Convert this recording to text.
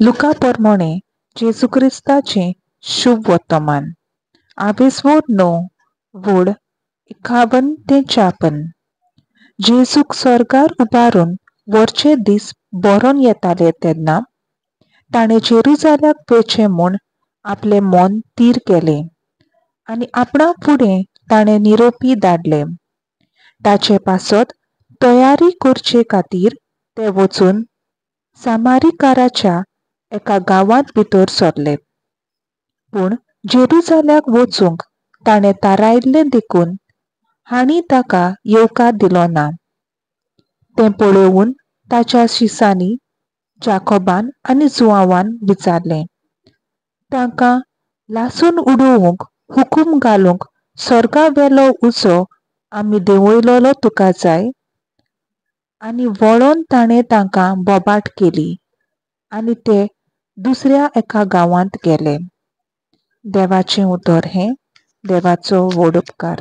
लुका पोरमोणे जेजू क्रिस्ताचें शुभ वर्तमान आवेसवोर 9 वोड 51 ते 56. जेजूक स्वर्गार उबारून व्हरचे दीस बरोन येताले तेन्ना ताणें जेरुजाल्याक वचचें म्हूण आपलें मन थीर केलें आनी आपणा फुडें ताणें निरोपी धाडले. ताचे पासत तयारी करचे खातीर ते वचून सामारिकाराच्या एका गांवांत भितर सरले. पूण जेरुजाल्याक वचूंक ताणें थारायल्लें देखून हांणी ताका येवकार दिलो ना. तें पळोवन ताच्या शिसांनी जाकोबान आनी जुआंवान विचारलें, तांकां लासून उडोवंक हुकूम घालूंक स्वर्गा वेलो उजो आमी देंवयलोलो तुका जाय? आनी वळोन ताणें तांकां बोबाट केली आनी ते दुसऱ्या एका गांवांत गेले. देवाचें उतर हें. देवाचो व्हड उपकार.